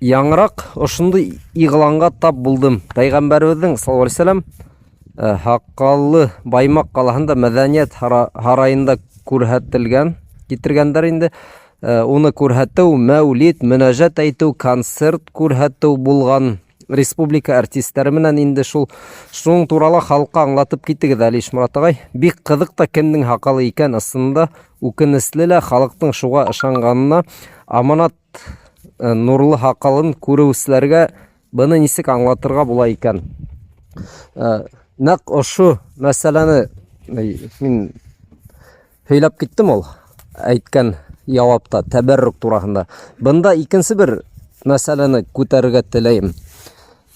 Яңыраҡ ошондай иғланға тап булдым. Пәйғәмбәребеҙҙең, саллаллаһу алейһи вәсәләм, һаҡалы Баймаҡ ҡалаһында мәҙәниәт һарайында күрһәтелгән, китергәндәр инде. Уны күрһәтеү, мәүлид, мөнәжәт әйтеү, концерт күрһәтеү булған республика артисттары менән инде шул. Шуның турала халыҡҡа аңлатып китегеҙ әле, Ишморат ағай. Бик ҡыҙыҡ та кемдең һаҡалы икән, ысынында үкенесле лә халыҡтың шуға ышанғанына аманат нурлы һаҡалын күреүселәргә быны нисек аңлатырға була икән? Нәҡ ошо мәсьәләне мин һөйләп киттем ул әйткән яуапта тәбәррук тураһында. Бында икенсе бер мәсьәләне күтәрергә теләйем.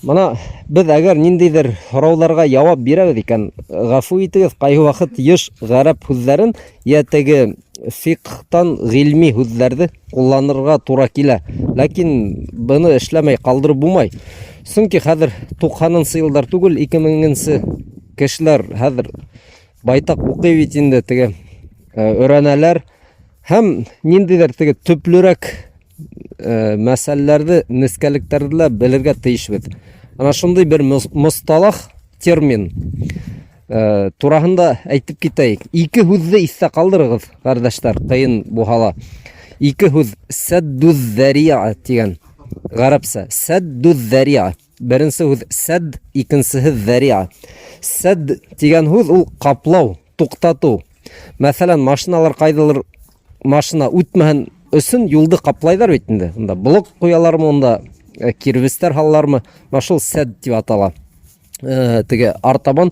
Мына беҙ әгәр ниндәйҙер һорауҙарға яуап бирәбеҙ икән, ғәфү итегеҙ, ҡайһы ваҡыт йыш ғәрәп һүҙҙәрен йә теге фиҡһтан ғилми һүҙҙәрҙе ҡулланырға тура килә. Ләкин быны эшләмәй ҡалдырып булмай. Сөнки хәҙер 90-нсы йылдар түгел, 2000-нсе кешеләр хәҙер байтаҡ уҡый бит инде теге өйрәнәләр һәм ниндәйҙер теге төплөрәк мәсьәләләрҙе, нескәлектәрҙе лә белергә тейешбеҙ. Ана шундай бер мосталах термин тураһында әйтеп китәйек. Ике һүҙҙе иҫтә ҡалдырығыҙ, ҡәрҙәштәр, ҡыйын булһа ла. Ике һүҙ сәддүҙ-зәриа тигән ғәрәпсә. Сәддүҙ-зәриа. Беренсе һүҙ сәд, икенсеһе зәриа. Сәд тигән һүҙ ул ҡаплау, туҡтатыу. Мәҫәлән, машиналар ҡайҙалыр машина үтмәһен өсөн юлды ҡаплайҙар бит инде. Унда блок ҡуялармы, унда кирбестәр һалалармы? Менә шул сәд тип атала. Теге артабан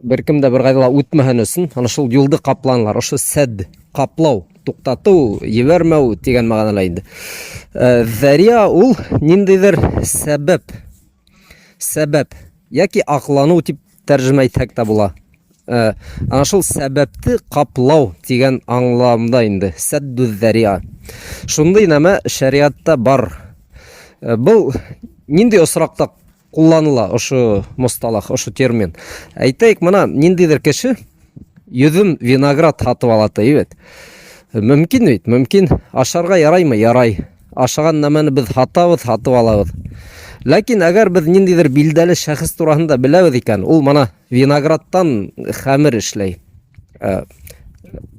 бер кем дә бер ҡайҙа ла үтмәһен өсөн ана шул юлды ҡапланылар. Ошо сәд ҡаплау, туҡтатыу, ебәрмәү тигән мәғәнәлә инде. Зәрия ул ниндәйҙер сәбәп. Сәбәп яки аҡланыу тип тәржемә итһәк тә була. Ана шул сәбәпте ҡаплау тигән аңламда инде. Сәддүҙ-зәриа. Шундай нәмә шәриғәттә бар. Был ниндәй осраҡта ҡулланыла ошо мосталах, ошо термин? Әйтәйек, мына ниндәйҙер кеше йөҙөм виноград һатып ала ти бит. Мөмкин бит, мөмкин. Ашарға яраймы? Ярай. Ашаған нәмәне беҙ һатабыҙ, һатып алабыҙ. Ләкин әгәр беҙ ниндәйҙер билдәле шәхес тураһында беләбеҙ икән, ул мына виноградтан хәмер эшләй.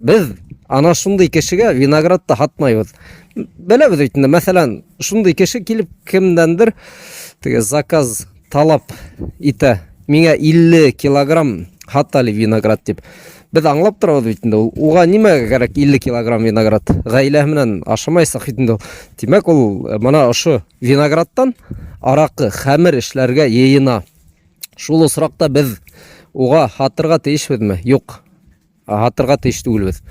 Беҙ ана шундай кешегә виноград та һатмайбыҙ. Беләбеҙ бит инде, мәҫәлән, шундай кеше килеп кемдәндер теге заказ талап итә. Миңә 50 килограмм һат әле виноград дип. Беҙ аңлап торабыҙ бит инде, ул уға нимәгә кәрәк 50 килограмм виноград? Ғаиләһе менән ашамайсаҡ бит инде ул. Тимәк, ул мына ошо виноградтан араҡы, хәмер эшләргә йыйына. Шул осраҡта беҙ уға һатырға тейешбеҙме? Юҡ. Һатырға тейеш түгелбеҙ.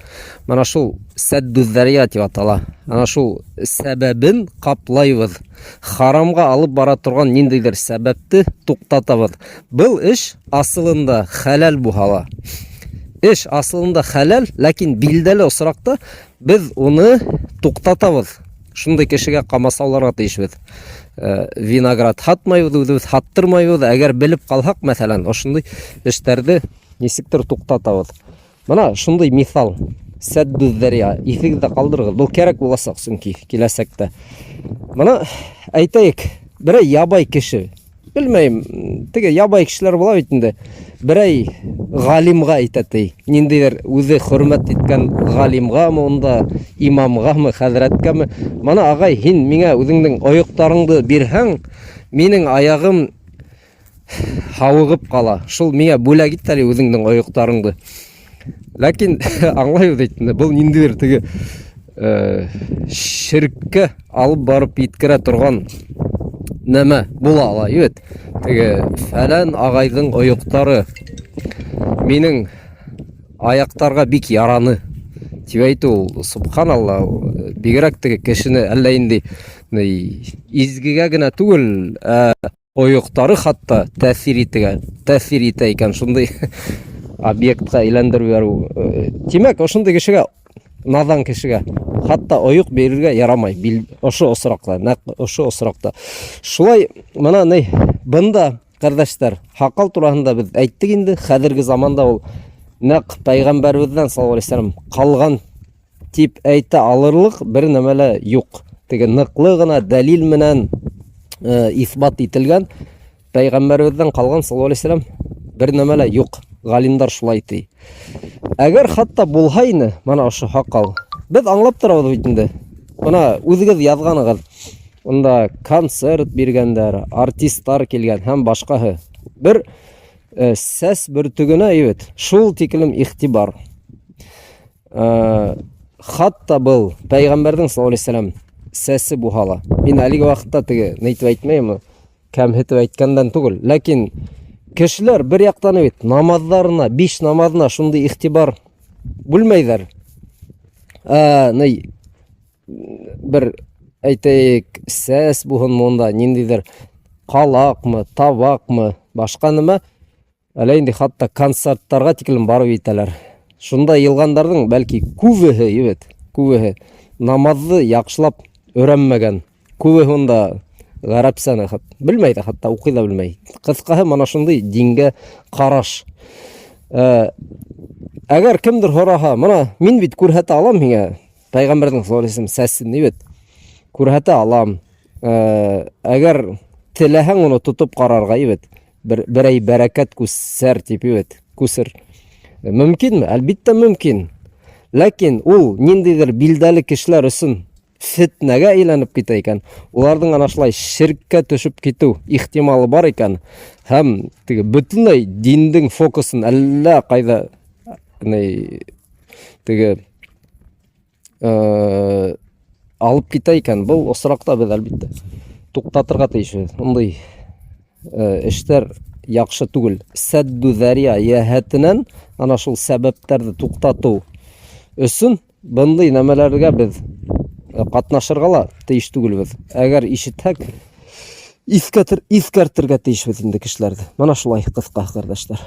Мына шул сәддүҙҙәрия тип атала. Ана шул сәбәбен ҡаплайбыҙ. Харамға алып бара торған ниндәйҙер сәбәпте туҡтатабыҙ. Был эш асылында хәләл булһа ла. Эш асылында хәләл, ләкин билдәле осраҡта беҙ уны туҡтатабыҙ. Шундай кешегә ҡамасауларға тейешбеҙ. Виноград һатмайбыҙ, үҙебеҙ һаттырмайбыҙ. Әгәр белеп ҡалһаҡ, мәҫәлән, ошондай эштәрҙе нисектер туҡтатабыҙ. Мына шундай миҫал. Сәддүҙҙәрия. Иҫегеҙҙә ҡалдырығыҙ. Был кәрәк буласаҡ сөнки киләсәктә. Мына әйтәйек, берәй ябай кеше. Белмәйем, теге ябай кешеләр була бит инде. Берәй галимға әйтә ти. Ниндәйҙер үҙе хөрмәт иткән галимғамы унда, имамғамы, хәҙрәткәме. Мына ағай, һин миңә үҙеңдең ойоҡтарыңды бирһәң, минең аяғым һауығып ҡала. Шул миңә бүләк ит әле үҙеңдең ойоҡтарыңды. Ләкин аңлайбыҙ бит инде, был ниндәйҙер теге ширккә алып барып еткерә торған нәмә була ала, бит. Теге фәлән ағайҙың ойоҡтары минең аяҡтарға бик яраны тип әйтү ул, субханалла, бигерәк теге кешене әллә инде изгегә генә түгел, ә ойоҡтары хатта тәьҫир итегә, тәьҫир итә икән, шундай объектҡа әйләндереп ебәреү. Тимәк, ошондай кешегә, наҙан кешегә хатта ойоҡ бирергә ярамай. Бил, ошо осраҡта, нәҡ ошо осраҡта. Шулай, мына ни, бында, ҡәрҙәштәр, һаҡал тураһында беҙ әйттек инде, хәҙерге заманда ул нәҡ пәйғәмбәребеҙҙән саллаллаһу алейһи вәсәләм ҡалған тип әйтә алырлыҡ бер нәмә лә юҡ. Теге ныҡлы ғына дәлил менән иҫбат ителгән пәйғәмбәребеҙҙән ҡалған саллаллаһу алейһи вәсәләм бер нәмә лә юҡ. Ғалимдар шулай ти. Әгәр хатта булһа ине, мына ошо һаҡал. Беҙ аңлап торабыҙ бит инде. Мына үҙегеҙ яҙғанығыҙ. Унда концерт биргәндәр, артисттар килгән һәм башҡаһы. Бер сәс бөртөгөнә бит шул тиклем иғтибар. Хатта был пәйғәмбәрҙең саллаллаһу алейһи вәсәләм сәсе булһа ла. Мин әлеге ваҡытта теге нәйтеп әйтмәйем, кәмһетеп әйткәндән түгел. Ләкин кешеләр бер яҡтан бит намаҙҙарына, биш намаҙына шундай иғтибар бүлмәйҙәр. Ни бер әйтәйек, сәс булһын монда, ниндәйҙер ҡалаҡмы, табаҡмы, башҡа нәмә. Әллә инде хатта концерттарға тиклем барып етәләр. Шунда йыйылғандарҙың бәлки күбеһе, бит, күбеһе намаҙҙы яҡшылап өйрәнмәгән. Күбеһе унда ғәрәпсәне белмәй ҙә, хатта уҡый ҙа белмәй. Ҡыҫҡаһы, мына шундай дингә ҡараш. Әгәр кемдер һораһа, мына мин бит күрһәтә алам һиңә пәйғәмбәрҙең саллаллаһу алейһи вәсәлләм сәсен бит. Күрһәтә алам. Әгәр теләһәң уны тотоп ҡарарға бит. Бер берәй бәрәкәт күсер тип бит, күсер. Мөмкинме? Әлбиттә мөмкин. Ләкин ул ниндәйҙер билдәле кешеләр өсөн фетнәгә әйләнеп китә икән, уларҙың ана шулай ширккә төшөп китеү ихтималы бар икән һәм теге бөтөнләй диндең фокусын әллә ҡайҙа ни теге алып китә икән, был осраҡта беҙ әлбиттә туҡтатырға тейешбеҙ. Ундай эштәр яҡшы түгел. Сәддү зәриә йәһәтенән ана шул сәбәптәрҙе туҡтатыу өсөн бындай нәмәләргә беҙ ҡатнашырға ла тейеш түгелбеҙ. Әгәр ишетһәк, иҫкәртергә тейешбеҙ инде кешеләрҙе. Мына шулай ҡыҫҡа, ҡәрҙәштәр.